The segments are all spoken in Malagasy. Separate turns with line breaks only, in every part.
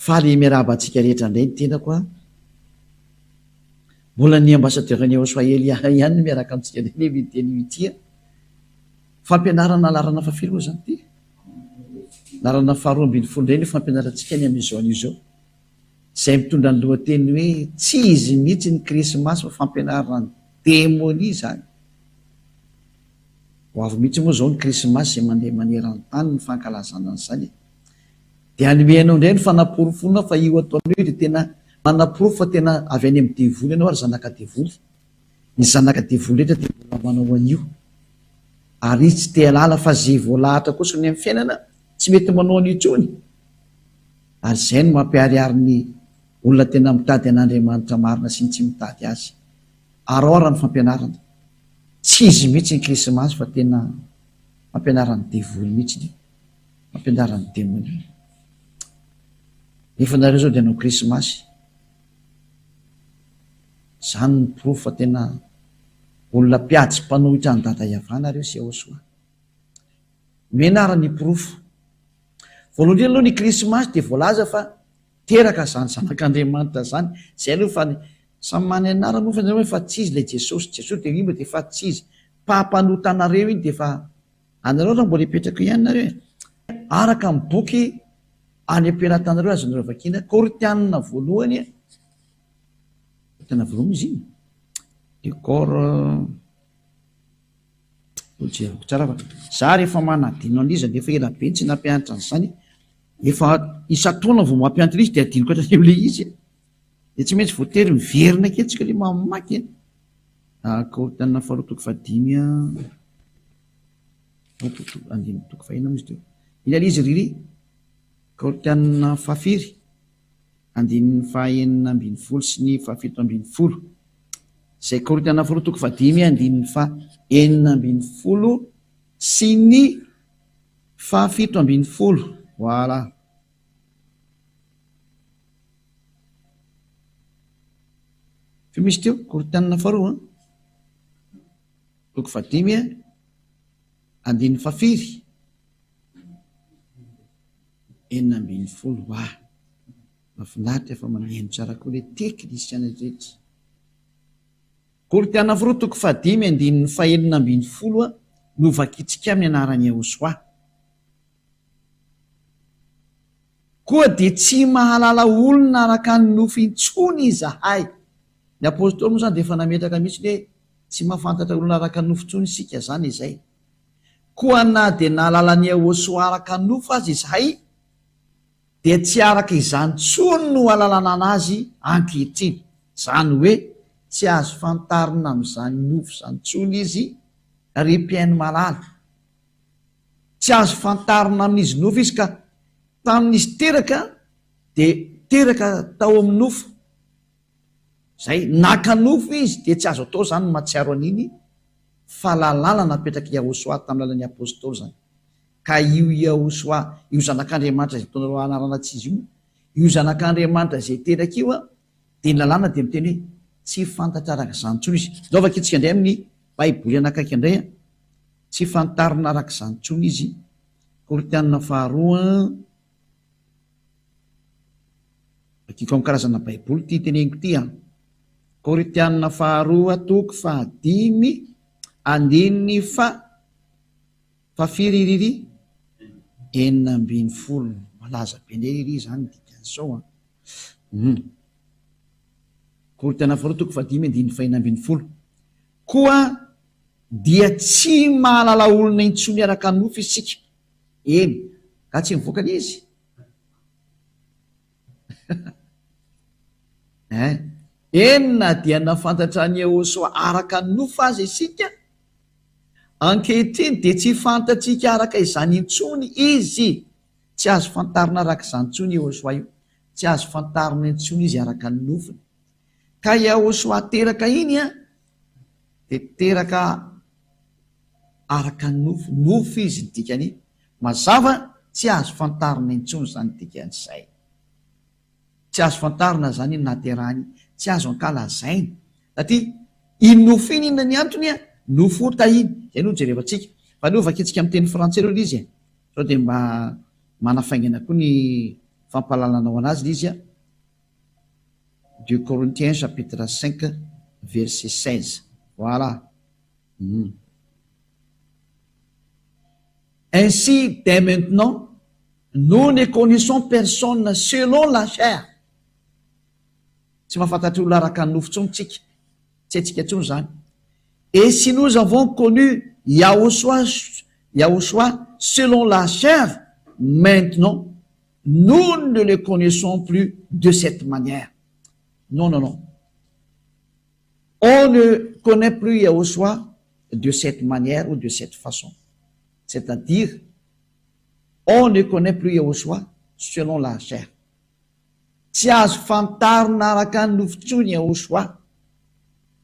Faly miarahaba antsika rehetra indray ny tenako a. Mbola ny ambassadeur ny Yahoshuah Elia ihany no miaraka amintsika indray ny amin'ity anio ity a. Fampianarana laharana fahafiry moa izany ity? Laharana faharoa ambin'ny folo indray no fampianarantsika ny amin'izao anio izao. Izay mitondra ny lohateny hoe tsy izy mihitsy ny krismasy fa fampianarana ny demonia izany. Ho avy mihitsy moa izao ny krismasy izay mandeha maneran-tany ny fankalazana an'izany e. Dia hanome anao indray ny fanaporofoana fa io ataonao io dia tena manaporofo fa tena avy any amin'ny devoly ianao ary zanaka devoly. Ny zanaka devoly rehetra dia mbola manao an'io. Ary izy tsy te halala fa ze voalahatra kosa ny amin'ny fiainana tsy mety manao an'io intsony. Ary izay no mampiharihary ny olona tena mitady an'Andriamanitra marina sy ny tsy mitady azy. Araho ary ny fampianarana. Tsy izy mihitsy ny krismasy fa tena fampianaran'ny devoly mihitsy io. Fampianaran'ny demonia. Nefa nareo zao dia hanao krismasy. Zany no porofo fa tena olona mpiady sy mpanohitra an'i Dada Yavah nareo sy Yahoshuah. Omena ary ny porofo. Voalohany indrindra aloha ny krismasy dia voalaza fa teraka zany zanak'Andriamanitra zany. Zay aloha fa samy manana anarana moa fa nareo hoe fa tsy izy ilay Jesosy. Jesosy dia io dia fa tsy izy. Mpampanota anareo iny dia efa anareo raha mbola hipetraka eo ihany nareo e. Araka ny boky any am-pelatanareo azonareo vakiana, Korintianina voalohany, Korintianina voalohany izy iny? Décor Hojereko tsara fa za rehefa manadino an'iza dia efa ela be tsy nampianatra an'izany, efa isan-taona vao mampianatra izy dia adinoko hatrany amin'ilay izy e. Dia tsy maintsy voatery miverina kely tsika le mamaky e. Korintianina faharoa toko fahadimy a. Andininy toko fahenina moa izy teo. Iny aloha izy ry Korintianina fahafiry? Andininy fahenina ambin'ny folo sy ny fahafito ambin'ny folo. Izay Korintianina faharoa toko fahadimy andininy fahenina ambin'ny folo sy ny fahafito ambin'ny folo. Voilà. Firy misy teo? Korintianina faharoa an? Toko fahadimy an? Andininy fahafiry? 16. Wah! Mahafinaritra fa maneno tsara koa ilay teknisiana rehetra. Korintiana faharoa toko fahadimy andininy fahenina ambin'ny folo no vakintsika amin'ny anaran'i Yahoshuah. Koa dia tsy mahalala olona araka ny nofo intsony izahay. Ny Apostoly moa izany dia efa nametraka mihitsy hoe tsy mahafantatra olona araka ny nofo intsony isika izany izay. Koa na dia nahalala an'i Yahoshuah araka ny nofo aza izahay, dia tsy araka izany intsony no ahalalana azy ankehitriny. Izany hoe tsy azo fantarina amin'izany nofo izany intsony izy, ry mpihaino malala. Tsy azo fantarina amin'izy nofo izy ka tamin'izy teraka dia teraka tao amin'ny nofo. Zay, naka nofo izy dia tsy azo atao zany ny mahatsiaro an'iny fa lalàna napetrak'i Yahoshuah tamin'ny lalan'ny Apostoly zany. Ka io Yahoshuah, io Zanak'Andriamanitra izay ataonareo anarana tsy izy io, io Zanak'Andriamanitra izay teraka io an, dia ny lalàna dia miteny hoe tsy fantatra araka izany intsony izy. Ndao vakintsika indray amin'ny Baiboly anakaiky indray an. Tsy fantarina araka izany intsony izy. Korintianina faharoa, Vakiko amin'ny karazana Baiboly ity teneniko ity an. Korintianina faharoa toko fahadimy andininy fa fahafiry ry ry? 16. Malaza be indray ry ry izany ny dikan'izao an. Hum. Korintianina faharoa toko fahadimy andininy fahenina ambin'ny folo. Koa dia tsy mahalala olona intsony araka ny nofo isika. Eny, ka tsy mivoaka anie izy. Hein. Eny na dia nahafantatra an'i Yehosua araka ny nofo aza isika, ankehitriny dia tsy fantatsika araka izany intsony izy. Tsy azo fantarina araka izany intsony Yehosua io. Tsy azo fantarina intsony izy araka ny nofony. Ka Yehosua teraka iny an, dia teraka araka ny nofo, nofo izy ny dikany, mazava tsy azo fantarina intsony izany dikan'izay. Tsy azo fantarina izany ny nahaterahany, tsy azo ankalazaina, satria iny nofo iny inona ny antony an? Nofo ota iny, izay no jerevantsika. Fa aleo vakintsika amin'ny teny frantsay aloha ilay izy e, sao dia mba manafaingana koa ny. fampahalalanao anazy ilay izy a. Deux Corinthiens chapitre 5 verset 16. Voilà. Hum. Ainsi, dès maintenant, nous ne connaissons personne selon la chair. Tsy mahafantatra olona araka ny nofo intsony tsika. Tsy haintsika intsony izany. Et si nous avons connu Yahoshua, Yahoshua selon la chair, maintenant, nous ne le connaissons plus de cette manière. Non, non, non. On ne connaît plus Yahoshua de cette manière ou de cette façon. C'est-à-dire, on ne connaît plus Yahoshua selon la chair. Tsy azo fantarina araka ny nofo intsony Yahoshua.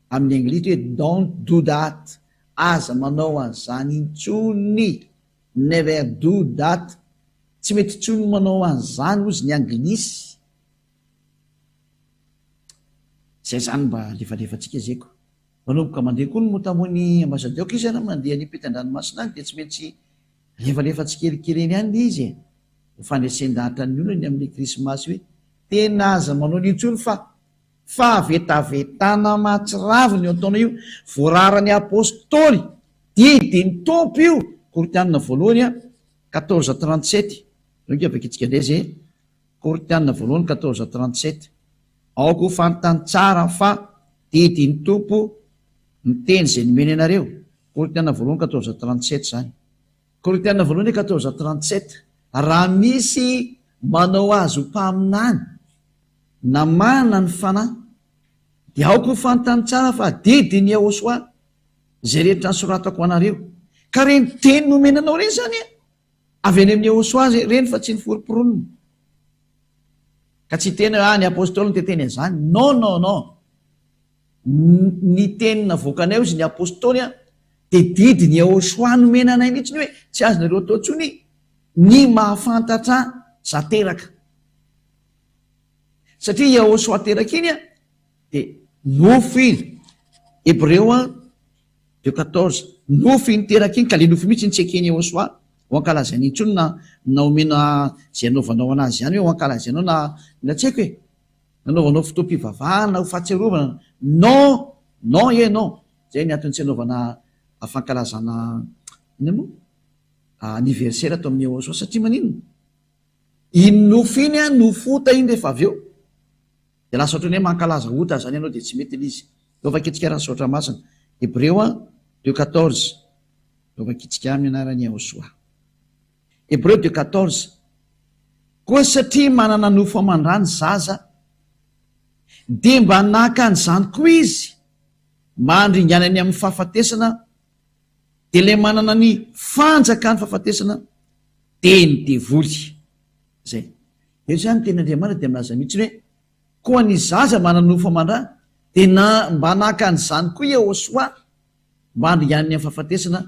Amin'ny anglisy hoe don't do that, aza manao an'izany intsony, never do that, tsy mety intsony ny manao an'izany hozy ny anglisy. Zay zany mba alefalefantsika zay ko. Manomboka mandeha koa ny motamony ambasadaoko izy an, mandeha any ampitan-dranomasina any dia tsy maintsy alefalefa tsikelikely eny ihany ilay izy e. Ho fandresen-dahatra ny olona ny amin'ilay krismasy hoe tena aza manao an'io intsony fa fahavetavetana mahatsiravina io ataonao io, voararan'ny apostoly, didin'ny Tompo io, Korintiana voalohany a, quatorze trente-sept, zao ange vakintsika indray izay e. Korintiana voalohany quatorze trente-sept, Aoka ho fantany tsara fa didin'ny Tompo ny teny izay nomeny anareo. Korintiana voalohany quatorze trente-sept izany. Korintiana voalohany quatorze trente-sept, Raha misy manao azy ho mpaminany na manana ny Fanahy, dia aoka ho fantany tsara fa didin'i Yahoshuah izay rehetra nosoratako ho anareo. Ka ireny teny nomena anao ireny izany an! Avy any amin'i Yehosua ireny fa tsy ny foromporonina. Ka tsy hiteny hoe ah ny apostoly no teteny an'izany. Non non non. Ny teny navoakanay hozy ny apostoly an, dia didin'i Yehosua nomena anay mihitsy ny hoe tsy azonareo atao intsony ny mahafantatra za teraka. Satria Yehosua teraka iny an, dia nofo iny. Hebreo an, Deux quatorze, Nofy iny teraka iny ka le nofy mihitsy no tsy eken'i Yehosua ho ankalazaina intsony na na omena izay anaovanao anazy ihany hoe ho ankalazainao na na tsy haiko e! Nanaovanao fotoam-pivavahana ho fahatsiarovana non! Non et non! Zay ny antony tsy anaovana fankalazana inona moa? Anniversaire ato amin'i Yehosua satria maninona? Iny nofy iny an nofy ota iny rehefa avy eo. Dia lasa ohatran'ny hoe mankalaza ota zany ianao dia tsy mety ilay izy. Ndao vakintsika raha ny soratra masina. Hebreo a, deux quatorze. Ndao vakintsika amin'ny anaran'i Yahoshuah. Hebreo deux quatorze. Koa satria manana nofo aman-dra ny zaza, dia mba naka an'izany koa izy, mba handringanany amin'ny fahafatesana, dia ilay manana ny fanjakan'ny fahafatesana, dia ny devoly. Izay. Eto izany ny tenin'Andriamanitra dia milaza mihitsy hoe, Koa ny zaza manana-nofo aman-dra dia na mba naka an'izany koa Yehosua mba handringaniny amin'ny fahafatesana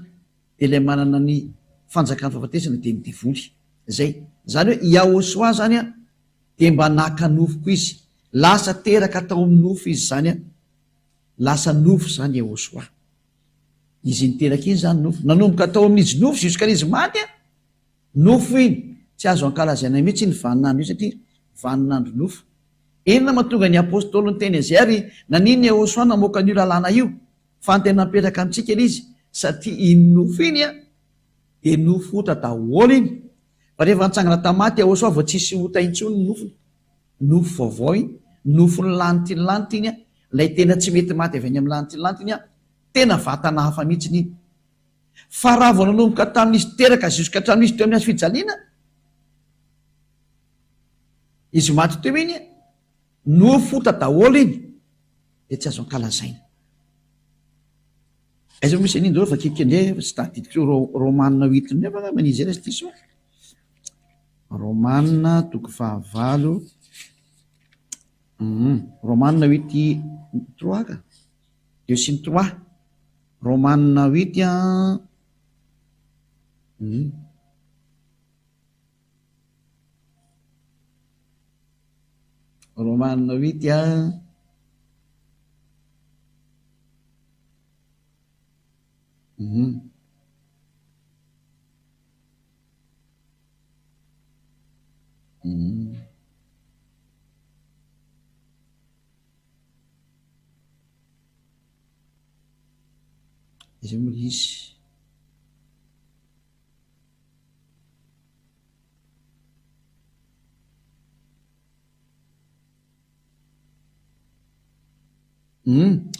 dia ilay manana ny fanjakan'ny fahafatesana dia ny devoly. Izay. Izany hoe Yahosua izany an dia mba naka nofo koa izy. Lasa teraka tao amin'ny nofo izy izany an. Lasa nofo izany Yahosua. Izy niteraka iny izany nofo. Nanomboka tao amin'izy nofo jusqu'à izy maty an. Nofo iny, tsy azo ankalazaina mihitsy iny vaninandro iny satria vaninandro nofo. Inona mahatonga ny Apostoly niteny an'izay ary naninona Yehosua namoaka an'io lalàna io? Fa ny tena mipetraka amintsika ilay izy satria iny nofo iny an, dia nofo ota daholo iny. Fa rehefa nitsangana tamin'ny maty Yehosua vao tsisy ota intsony ny nofony. Nofo vaovao iny, nofon'ny lanitra iny lanitra iny an, ilay tena tsy mety maty avy any amin'ny lanitra iny lanitra iny an, tena vatana hafa mihitsy iny. Fa raha vao nanomboka tamin'izy teraka jusqu'à hatramin'izy teo amin'ny hazo fijaliana, izy maty teo iny, nofo ota daholo iny, dia tsy azo ankalazaina. Aiza moa misy an'iny daholo fa akaiky indray fa tsy tadidiko eo Romana huit indray fa angamba izy izay raha tsy diso aho. Romana toko fahavalo, Romana huit trois ka, deux sy ny trois. Romana huit an. Hum. Romana huit an. Hum. Hum. Aiza moa ilay izy? Hum.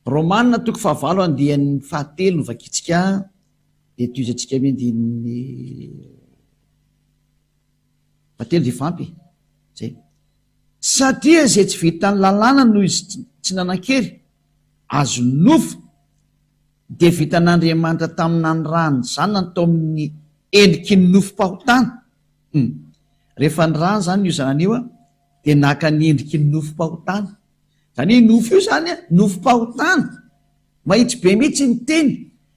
Romana toko fahavalo andiany fahatelo no vakintsika dia tohizantsika amin'ny andininy fahatelo dia efa ampy e. Zay. Satria izay tsy vitan'ny lalàna noho izy tsy nanan-kery, azon'ny nofo, dia vitan'Andriamanitra tamin'ny nanirahany ny Zanany tao amin'ny endriky ny nofom-pahotana. Hum. Rehefa nirahany izany io Zanany io, dia naka ny endriky ny nofom-pahotana. Izany hoe io nofo io izany, nofom-pahotana. Mahitsy be mihitsy ny teny,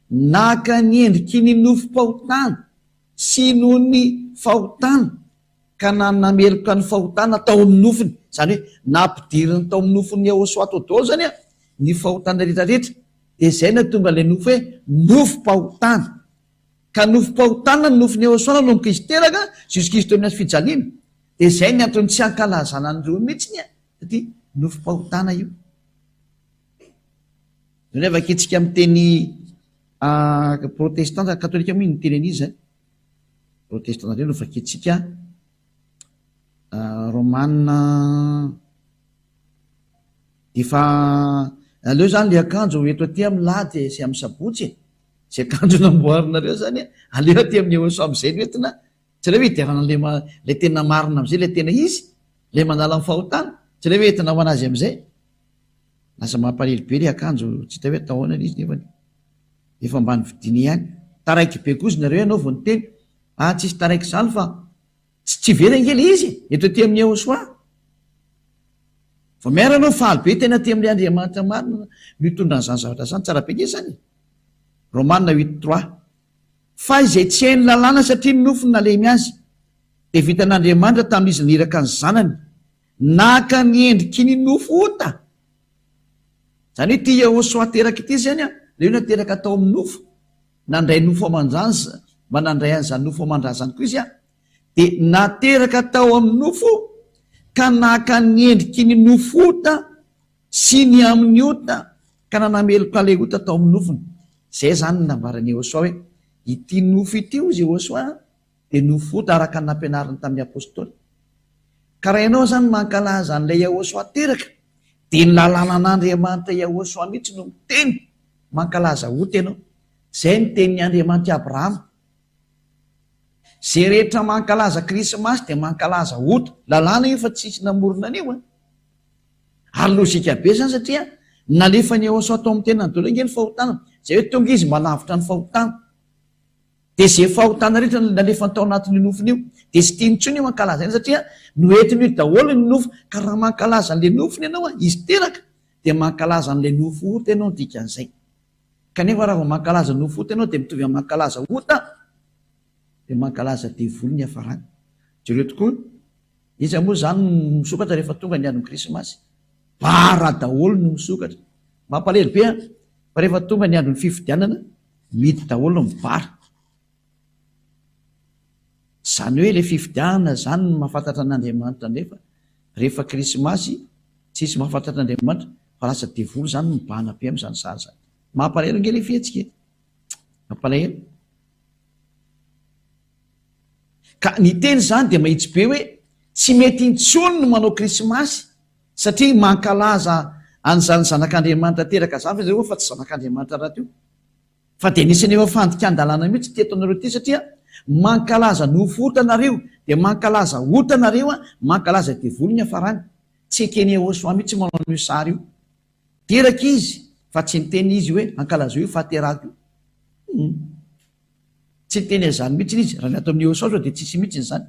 naka ny endriky ny nofom-pahotana sy noho ny fahotana, ka nanameloka ny fahotana tao amin'ny nofony. Izany hoe nampidiriny tao amin'ny nofon'i Yehosua tao daholo izany ny fahotana rehetra rehetra. Dia izay no nahatonga ilay nofo hoe nofom-pahotana. Ka nofom-pahotana ny nofon'i Yehosua nanomboka izy teraka jusqu'izy teo amin'ny hazo fijaliana. Dia izay ny antony tsy hankalazana an'ireo mihitsy satria nofom-pahotana io. Izany hoe vakintsika amin'ny teny protestanta, katolika moa ny teny an'iza e? Protestanta indray no vakintsika Romana efa aleo zany le akanjo eto aty amin'ny lahady sy amin'ny sabotsy e. Zay akanjo namboarinareo zany aleo aty amin'ny Eoso am'izay no entina. Tsy aleo hoe hiderana an'le le tena marina am'izay le tena izy, le manala ny fahotana. Tsy aleo hoe entina ho an'azy am'izay. Lasa mampalahelo be le akanjo tsy hita hoe atao ahoana le izy nefany efa mba novidiana ihany. Taraiky be koa izy nareo ianao vao niteny. Ah tsisy taraiky izany fa tsy tsy very ange le izy e! Eto aty amin'ny Yehosoa. Vao miara ianao faly be tena aty amin'ilay Andriamanitra marina mitondra an'izany zavatra izany. Tsara be ange izany e! Romana huit trois. Fa izay tsy hain'ny lalàna satria ny nofony nalemy azy dia vitan'Andriamanitra tamin'izy niraka ny zanany Naka ny endriky ny nofo ota. Izany hoe ity Yehosua teraka ity izany an, ilay hoe nateraka tao amin'ny nofo, nandray nofo aman-jaza, mba nandray an'izany nofo aman-drazany koa izy an, dia nateraka tao amin'ny nofo ka naka ny endriky ny nofo ota sy ny amin'ny ota ka nanameloka ilay ota tao amin'ny nofony. Izay izany no nambaran'i Yehosua hoe ity nofo ity hozy Yehosua an, dia nofo ota araka ny nampianariny tamin'ny Apostoly. Ka raha ianao izany mankalaza an'ilay Yahoshuah teraka, dia ny lalànan'Andriamanitra Yahoshuah mihitsy no miteny, mankalaza ota ianao. Izay ny tenin'i Andriamanitr'i Abrahama. Izay rehetra mankalaza Krismasy dia mankalaza ota. Lalàna io fa tsisy namorona an'io an. Ary lojika be izany satria nalefan'i Yahoshuah tao amin'ny tenany daholo ange ny fahotana. Izay hoe tonga izy mba hanavotra ny fahotana. Dia izay fahotana rehetra nalefany tao anatin'io nofony io, dia tsy tiany intsony io ankalazaina satria noentiny io daholo ny nofo, ka raha mankalaza an'ilay nofony ianao an, izy teraka, dia mankalaza an'ilay nofo ota ianao ny dikan'izay. Kanefa raha vao mankalaza nofo ota ianao dia mitovy amin'ny mankalaza ota, dia mankalaza devoly ny hiafarany. Jereo tokoa, iza moa izany no misokatra rehefa tonga ny andron'ny krismasy? Bara daholo no misokatra. Mampalahelo be an, fa rehefa tonga ny andron'ny fifidianana, Mihidy daholo ny bar. Izany hoe ilay fifidianana izany no mahafantatra an'Andriamanitra nefa rehefa krismasy tsisy mahafantatra an'Andriamanitra fa lasa devoly izany no mibahana be amin'izany sary izany. Mampalahelo ange ilay fihetsika e! Mampalahelo. Ka ny teny izany dia mahitsy be hoe tsy mety intsony ny manao krismasy satria mankalaza an'izany zanak'Andriamanitra teraka izany fa zareo fa tsy zanak'Andriamanitra rahateo. Fa dia nisy an'ireo fandikan-dalàna mihitsy teto anareo ity satria mankalaza nofo ota nareo dia mankalaza ota nareo an, mankalaza devoly ny hafarany. Tsy eken'i Yehosua mihitsy manao an'io sary io. Teraka izy fa tsy niteny izy hoe ankalazao io fahaterahako io. Hum. Tsy niteny an'izany mihitsy izy. Raha ny ato amin'ny Yehosua zao dia tsisy mihitsy izany.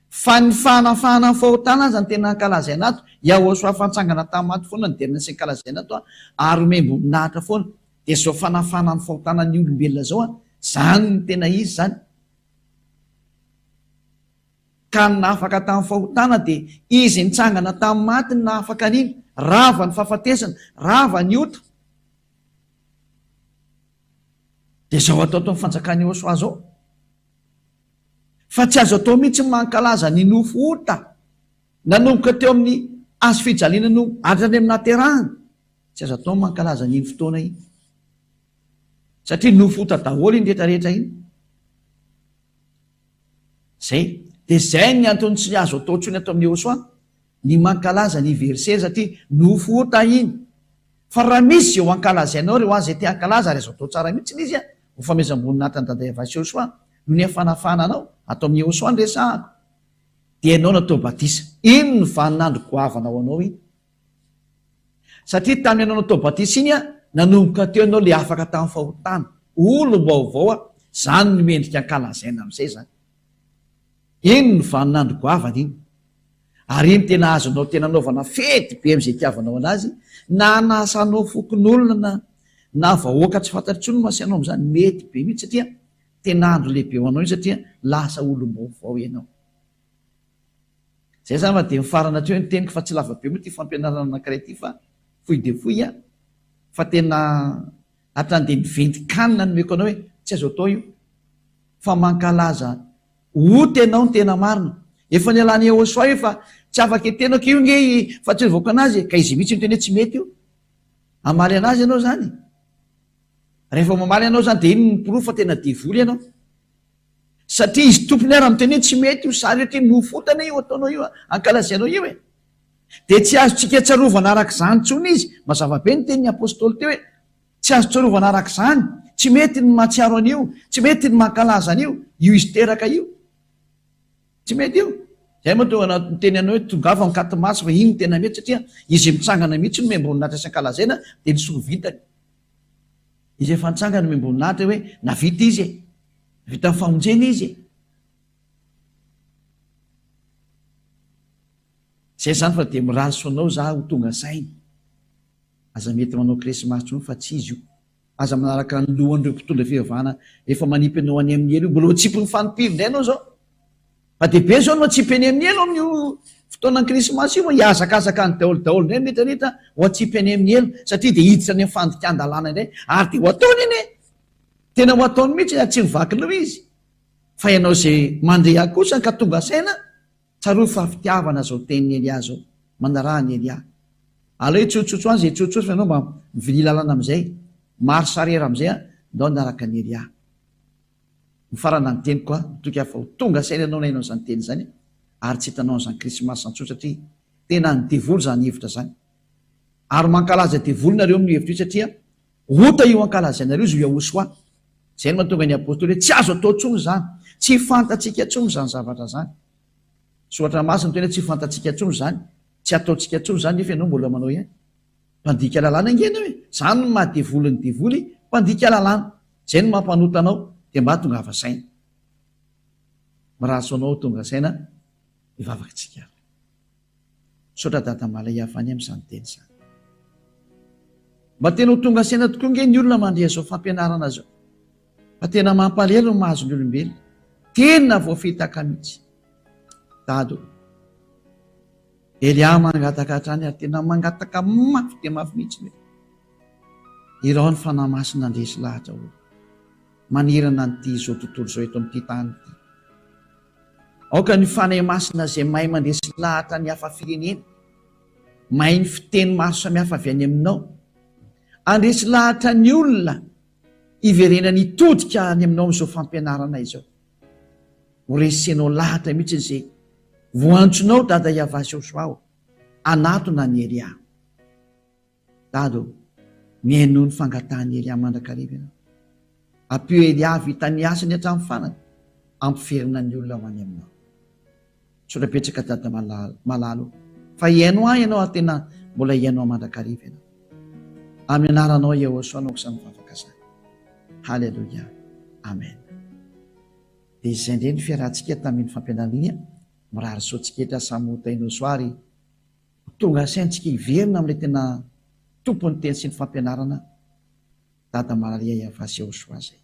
Fa ny fanafahana ny fahotana aza no tena ankalazaina ato. Yahoshuah fantsangana tamin'ny maty foana no derina sy ankalazaina ato an, ary omem-boninahitra foana. Dia izao fanafahana ny fahotana ny olombelona izao an, izany no tena izy izany. Ka ny nahafaka tamin'ny fahotana dia izy nitsangana tamin'ny maty no nahafaka an'iny. Rava ny fahafatesana, rava ny ota. Dia izao atao ato amin'ny fanjakan'i Yahoshuah izao. Fa tsy azo atao mihitsy ny mankalaza ny nofo ota nanomboka teo amin'ny hazo fijaliana no hatrany amin'ny nahaterahana. Tsy azo atao ny mankalaza an'iny fotoana iny. Satria nofo ota daholo iny rehetra rehetra iny. Zay. Dia zay ny antony tsy azo atao intsony ato amin'ny Yehosua ny mankalaza anniversaire satria nofo ota iny. Fa raha misy izay ho ankalazainao ry ho an izay te hankalaza ary azo atao tsara mihitsy ilay izy an, ho famezam-boninahitra an'i Dada Yavah sy Yehosua noho ny hafanafana anao, ato amin'ny Yehosua no resahako, dia ianao natao batisa. Iny no vaninandro goavana ho anao iny. Satria tamin'ny ianao natao batisa iny an, nanomboka teo ianao le afaka tamin'ny fahotana, olom-baovao an, zany no mendrika ankalazaina amin'izay zany. Iny no vaninandro goavana iny. Ary iny tena azonao tena anaovana fety be amin'izay itiavanao anazy, na anasanao fokonolona na na vahoaka tsy fantatra intsony no asianao amin'izany, mety be mihitsy satria tena andro lehibe ho anao iny satria lasa olom-baovao ianao. Zay zany fa dia mifarana hatreo ny teniko fa tsy lava be moa ity fampianarana anankiray ity fa fohy dia fohy an! Fa tena hatrany dia miventin-kanina no omeko anao hoe tsy azo atao io fa mankalaza ota ianao ny tena marina. Efa nialan'i Yehosua io fa tsy afaka hiteny ok io nge i fahatsiarovako anazy e! Ka izy mihitsy miteny hoe tsy mety io. Hamaly anazy ianao zany? Rehefa mamaly ianao zany dia iny ny porofo fa tena devoly ianao. Satria izy tompony ara miteny hoe tsy mety io sary io ty nofotana io ataonao io ankalazainao io e! Dia tsy azontsika tsarovana araka izany intsony izy, mazava be ny tenin'ny apostoly teo hoe tsy azo tsarovana araka izany, tsy mety ny mahatsiaro an'io, tsy mety ny mankalaza an'io, io izy teraka io. Tsy mety io. Izay moa tonga niteny anao hoe tongava ankatimaso fa iny no tena mety satria izy mitsangana mihitsy no memboninahitra sy ankalazaina dia ny soa vitany. Izy efa nitsangana nomem-boninahitra hoe navita izy e! Navita ny famonjena izy e! Zay zany fa dia mirary soa anao za ho tonga saina. Aza mety manao krismasy intsony fa tsy izy io. Aza manaraka ny lohan'ireo mpitondra fivavahana efa manipy anao any amin'ny helo io. Mbola ho tsipin'ny fanimpivy indray ianao zao. Fa dia be zao no atsipy any amin'ny helo amin'io fotoanan'ny krismasy io, hihazakazaka any daholo daholo indray ny rehetra rehetra ho atsipy any amin'ny helo satria dia hiditra any amin'ny fandikan-dalàna indray ary dia ho ataony anie! Tena ho ataony mihitsy ary tsy mivaky loha izy. Fa ianao izay mandre ahy kosa ka tonga saina, tsarovy fa fitiavana izao tenin'i Elia izao. Manaraha an'i Elia. Aleo hitsotsotso any izay hitsotsotso fa ianao mba mivilia lalana amin'izay, marche arrière amin'izay an, ndao hanaraka an'i Elia. Mifarana ny teniko a, mitoky aho fa ho tonga saina ianao na ianao izany teny izany ary tsy hitanao an'izany krismasy izany intsony satria tena an'ny devoly izany hevitra izany. Ary mankalaza devoly nareo amin'io hevitra io satria ota io ankalazainareo izy io Yahoshuah. Izay no mahatonga ny apostoly hoe tsy azo atao intsony izany, tsy fantatsika intsony izany zavatra izany. Soratra masina miteny hoe tsy fantatsika intsony izany, tsy ataontsika intsony izany nefa ianao mbola manao ihany. Mpandika lalàna ange ianao e! Izany no maha devoly ny devoly, mpandika lalàna. Izay no mampanota anao, dia mba tongava saina. Mirary soa anao ho tonga saina, hivavaka tsika ary. Misaotra Dada Malay avy any amin'izany teny izany. Mba tena ho tonga saina tokoa ange ny olona mandre izao fampianarana izao. Fa tena mampalahelo ny mahazo ny olombelona. Tena voafitaka mihitsy. Dada o. Elia mangataka hatrany ary tena mangataka mafy dia mafy mihitsy hoe irao ny Fanahy Masina handresy lahatra olona manerana an'ity izao tontolo izao eto amin'ity tany ity. Aoka ny Fanahy Masina izay mahay mandresy lahatra ny hafa firenena, mahay ny fiteny maro samihafa avy any aminao, handresy lahatra ny olona hiverenany hitodika any aminao amin'izao fampianarana izao. Ho resenao lahatra mihitsy izay voantsonao Dada Yavah Joshua o! Hanatona an'i Elia. Dada o! Mihainoa ny fangatahan'i Elia mandrakariva ianao. Ampio Elia hahavita ny asany hatramin'ny farany, hampiverina ny olona ho any aminao. Misaotra betsaka Dada malala o! Fa hihaino ahy ianao ary tena mbola hihaino ahy mandrakariva ianao. Amin'ny anaranao Yehosua no aok'izany vavaka izany. Haleloia. Amen. Dia izay indray ny fiarahantsika tamin'iny fampianarana iny an! Mirary soa antsika rehetra samy ho tahinao soa ary ho tonga saintsika hiverina amin'ilay tena Tompon'ny teny sy ny fampianarana Dada Malaria Yavah sy Yahoshuah izay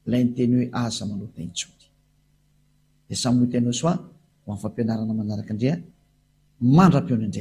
ilay niteny hoe aza manota intsony. Dia samy ho tahinao soa ho amin'ny fampianarana manaraka indray an! Mandra-pihaona indray.